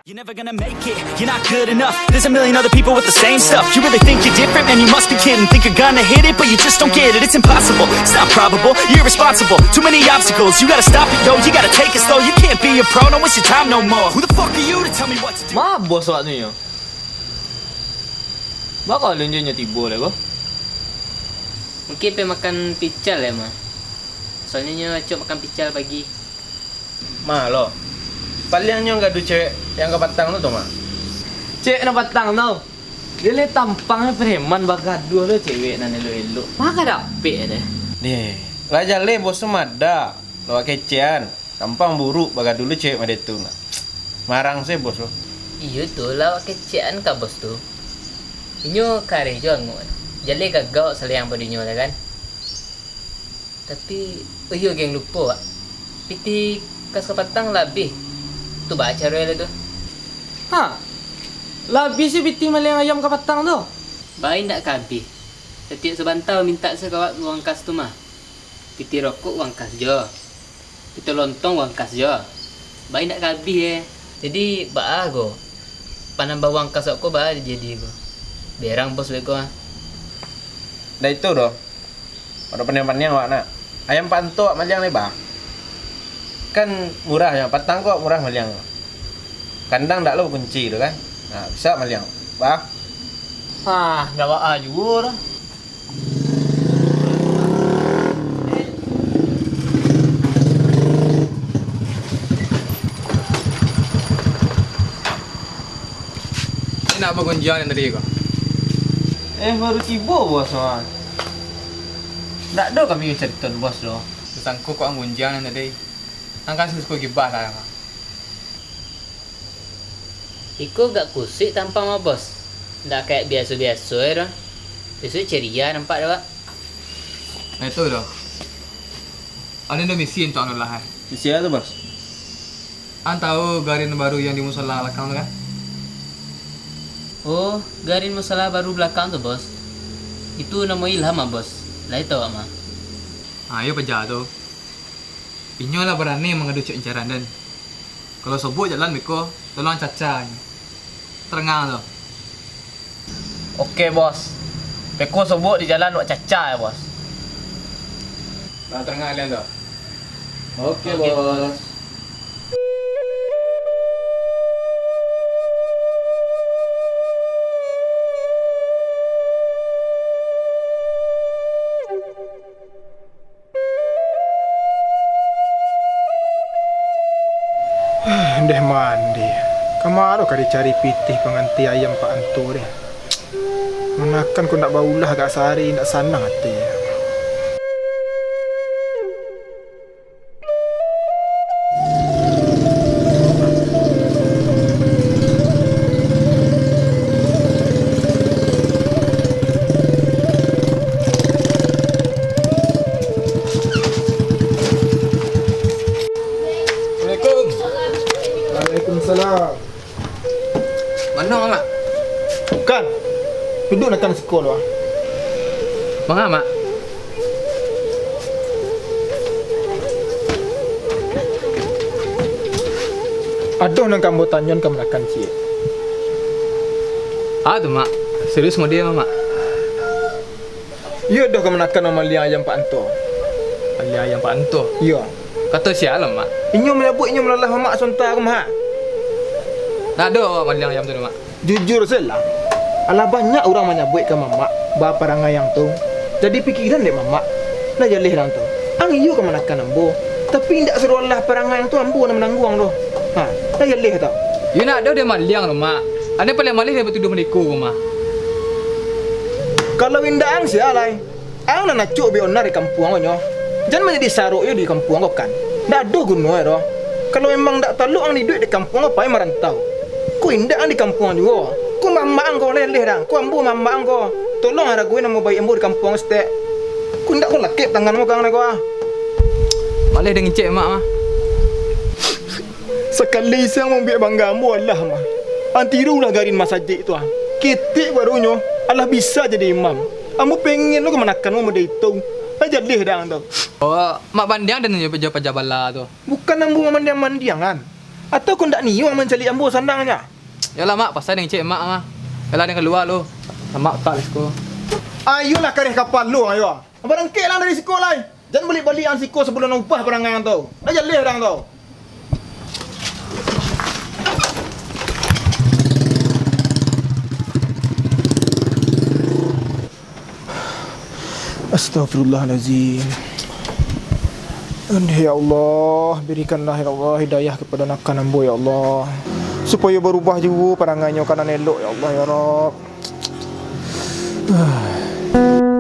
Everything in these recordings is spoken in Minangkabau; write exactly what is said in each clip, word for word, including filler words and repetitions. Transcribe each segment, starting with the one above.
You're never gonna make it, you're not good enough. There's a million other people with the same stuff. You really think you're different? Man, you must be kidding. Think you're gonna hit it, but you just don't get it. It's impossible, it's not probable. You're irresponsible, too many obstacles. You gotta stop it, yo, you gotta take it slow. You can't be a pro, don't waste your time no more. Who the fuck are you to tell me what to do? Ma bos awak tu nyo? Baa kok alun jo nyo tibo lai ko? Mungkin pai makan pical ya, Ma. Soalnyo nyo acok makan pical pagi. Ma lo. Paliang nyo gaduah cewek yang ka patang tu, tu, Ma. Cewek nan patang tu. Dia lai tampang preman bagaduah lo cewek nan elok-elok. Ma ka dapek deh. Deh, lah jaleh bos tu mada. Lo kecekan. Tampang buruak bagaduah lo cewek mode tu, Ma. Marang se bos lo. Iyo tu lah awak kecekan ka bos tu. Inyo kareh jo angok. Jaleh gagau saliang pado inyo lah kan. Tapi, oh iyo geng lupo wak. Pitih kas ka patang lah abih. Tu baa caro lai tu. Ha. Lah abih se pitih maliang ayam ka patang tu. Baa indak ka abih. Satiok sabanta mintak se ka awak uang kas tu mah. Pitih rokok uang kas jo. Pitih lontong uang kas jo. Baa indak ka abih eh. Jadi baa ko? Panambah uang kas awak ko baa jadi ko? Berang bos beko ah. Ndak itu doh. Ado paniang-paniang awak nak. Ayam Pak Anto awak maliang lai baa. Kan murah nyo, patang ko murah maliang. Kandang ndak lo bakunci tu kan. Nah, bisa maliang. Baa. Ah, ndak baa juo tu. Nak bagunjiang nan tadi ko? Eh, baru tibo bos mah. Ndak ado kami carito bos doh. Sangko kok ang gunjiang nan tadi. Ang kan suko gibah lah. Iko gak kusik tampang mah bos. Ndak kayak biaso-biaso e doh. Biaso ceria nampak dek awak. Nah itu doh. Ado nan misi untuak ang lah eh. Sia tu bos? Ang tahu garin baru yang di musola balakang tu kan? Oh, garin musola baru balakang tu bos. Itu namo Ilham ah bos. Lai tahu awak mah. Ha, iyo paja tu. Inyo lah barani mangadu cek incaran den. Kalau sobok jalan beko, tolong caca inyo. Tarangang tu. Oke bos. Beko sobok di jalan wak caca ya bos. Lah tarangang lian tu. Oke, bos. Ndeh mandi, kamaro ka dicari pitih panganti ayam Pak Anto deh. Manakan ko ndak baulah agak sari, ndak sanang ati. Assalamualaikum. Waalaikumsalam. Mano, Mak? Bukan. Duduk nakan siko lo ah. Manga, Mak? Ado nan ka ambo tanyoan ka manakan ciek. Ah tu, Mak. Serius model, Mak? Iyo doh ka manakan mamaliang ayam Pak Anto. Maliang ayam Pak Anto. Iyo. Kato sia lo, Mak? Inyo manyabuik inyo malalah mamak sonta ko mah. Ndak ado maliang ayam tu, Mak. Jujur se lah. Alah banyak urang manyabuik ka mamak baparangai ang tu. Jadi pikiran dek mamak. Lah jaleh dang tu. Ang iyo ka manakan ambo. Tapi indak sarualah parangai ang tu ambo nan manangguang doh. Ha, lah jaleh tu. Yo ndak ado dek maliang tu, Mak. Ane paling maleh dek batuduah maniko ko mah. Kalau indak ang sia lai. Ang nan acok bionah di kampuang ko nyo. Jan manjadi sarok yo di kampuang ko kan. Ndak ado guno e doh. Kalau memang ndak talok ang iduik di kampuang ko pai marantau. Ko indak ang di kampuang juo. Ko mamak ang ko leleh dang. Ko ambo mamak ang ko. Tolong aragoin namo baik ambo di kampuang ko saketek. Ko indak ko lakek tangan mo ka ang ko ah. Maleh dek ngecek mak mah. Sakali siang mambuek bangga ambo alah mah. Ang tirulah garin masajik tu ah. Ketek barunyo alah bisa jadi imam. Ambo pengen lo ka manakan mo model itu. Lah jaleh dang tu. Oh, mak bandiang dan jo paja-paja bala tu. Bukan ambo mamandiang-mandiangan. Atau kau ndak niyo mancaliak ambo sandangnyo? Yolah, Mak, pasan den cek Mak mah. Yolah, den kalua lu. Mak, tak di siko. Ayolah, kareh kapalo, ayo. Barangkeklah dari siko lai. Jan baliak-baliak an siko sabalun upah parangai tu. Dah jaleh urang tu. Astagfirullahalazim. Ya Allah, berikanlah, ya Allah, hidayah kepada nakan ambo, ya Allah, supayo barubah juo parangainyo ka nan elok, ya Allah, ya Rabb. Lah, lah, lah, lah.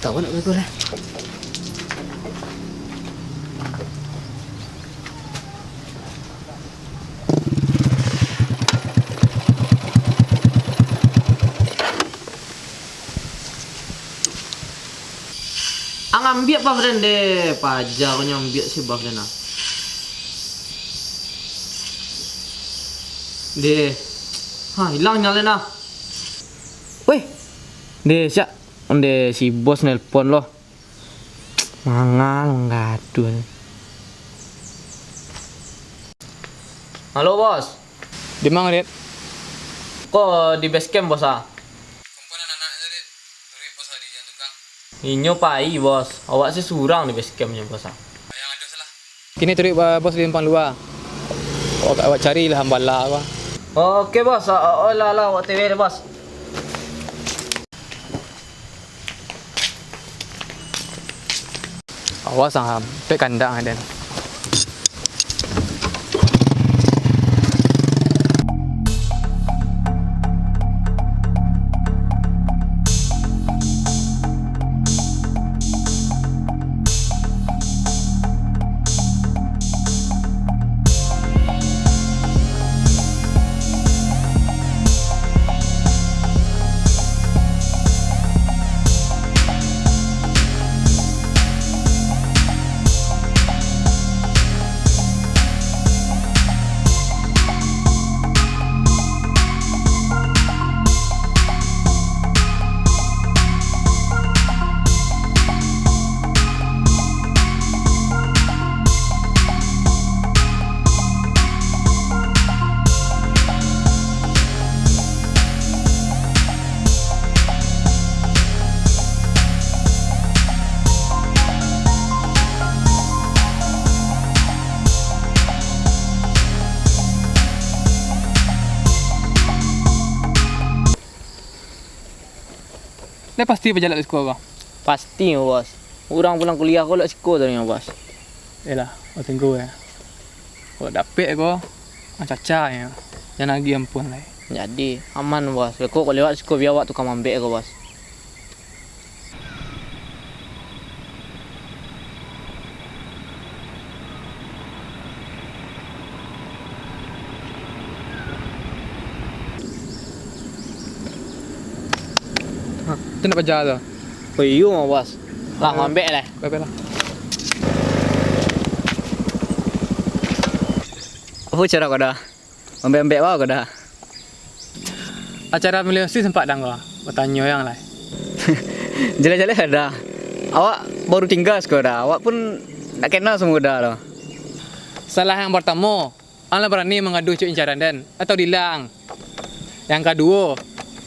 Ketawa nak bergol lah. Ang ambiak buff den deh, paja ko nyo ambiak si buff den ah. Deh. Ha, ilang nyalonyo ah. Weh. Deh, siap. Onde si bos nelpon lo. Mangal manggaduah. Halo, Bos. Di ma, Rit? Ko di base camp, Bos, ah. Kumpulan anak tadi, turuik Bos Adi yang tegang. Inyo pai, Bos. Awak se surang di base camp nyo, Bos, ah. Yang ado salah. Kini turuik ba-, Bos di simpang lua. Awak, awak carilah hambala, Bos. Oke, Bos. Ah, ah, oh, lah, lah, awak T W deh, Bos. Awas ah, pek kandang den. Lai pasti paja lok siko ko? Pasti, Bos. Urang pulang kuliah ko lok siko tadinyo, Bos. Yolah, Bos tunggu, yo. Kalau dapek ko, ah, caca, yo. Jan agiah ampun lai. Jadi, aman, Bos. Beko ko lewat siko, bia awak tukang mambek ko, Bos. Ha, tu nak paja tu. Oh iyo, Bos. Lah, mambek lah. Baik, baik lah. Apo cara ko dah? Mambek-mambek bao ko dah. Acara milenial sempat dang ko, batanyo yang lai. Jaleh-jaleh dah. Awak baru tingga siko dah. Awak pun nak kenal samo dah tu. Salah yang partamo, ang lah barani mangadu cucuk incaran den, atau Dila ang. Yang kaduo,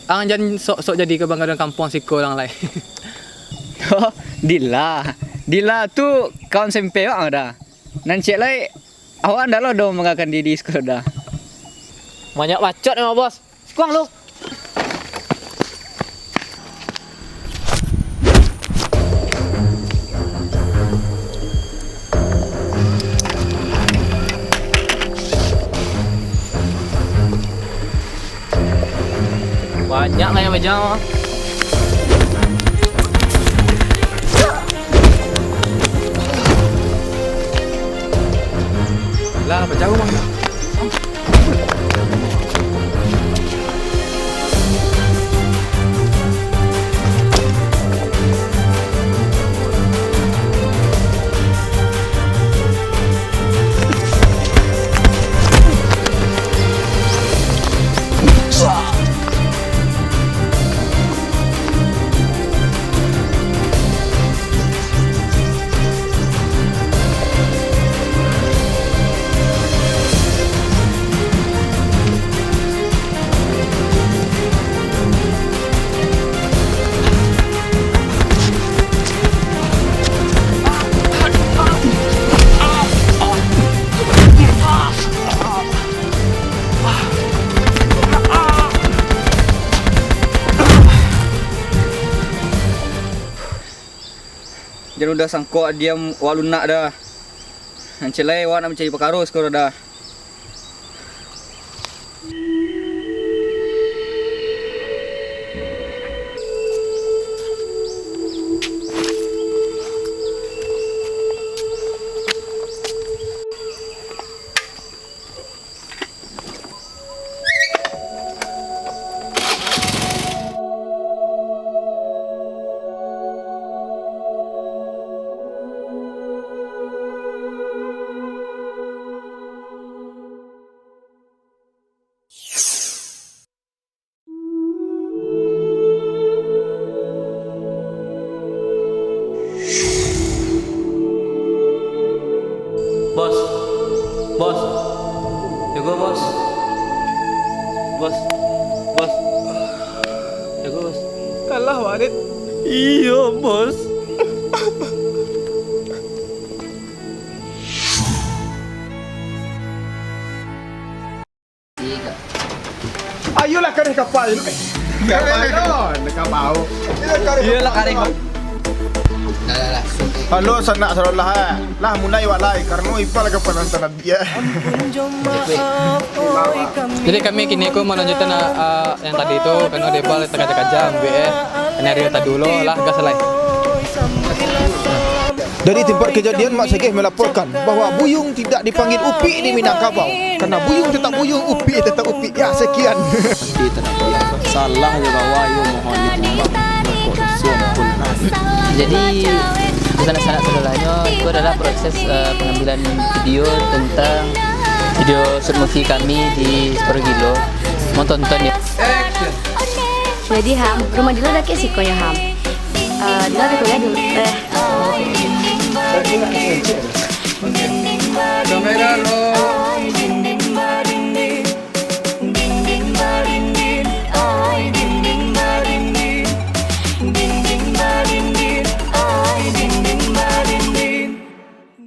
ang jan sok-sok jadi kabanggaan kampuang siko lang lai. Oh, Dila. Dila tu kawan SMP awak dah. Nan ciek lai, awak ndak lo doh manggakan diri siko dah. Banyak bacot emang, Bos. Sikuang lu. Banyak lah yang meja mah. Lah, apa jauh, Bang? Jan udah sangko diam wak lunak dah. Nan ciek lai wak nak mancari pakaro sakuro dah. Bos. Bos. Jago, Bos. Bos. Bos. Jago, Bos. Kalah, Warit. Iyo, Bos. Ayolah, kareh kapal. Kapal tu, kapal. Iyolah, kareh. Halo, sanak sarolah, eh. Lah, mulai wak lai, karano ipal ka panantan abih, eh. Jadi, kami kini ko malanjutan, ah, ah, yang tadi tu, karano debal takaja-kaja, ambiak, eh. Skenario tadi lo lah, gas lai. Dari tempat kejadian, Mak Segeh melaporkan bahwa buyung tidak dipanggil upik di Minangkabau, karena buyung tetap buyung, upik tetap upik. Ya, sekian. Salah je bawa, ayo mohon ditimbang. Jadi, sanak-sanak sadolahnyo, itu adalah proses, eh, pengambilan video tentang video shoot movie kami di Separuh Gilo. Mau tonton ya. Jadi, Ham, rumah Dila dakek sikonyo, Ham. Eh, Dila beko ya dulu. Eh.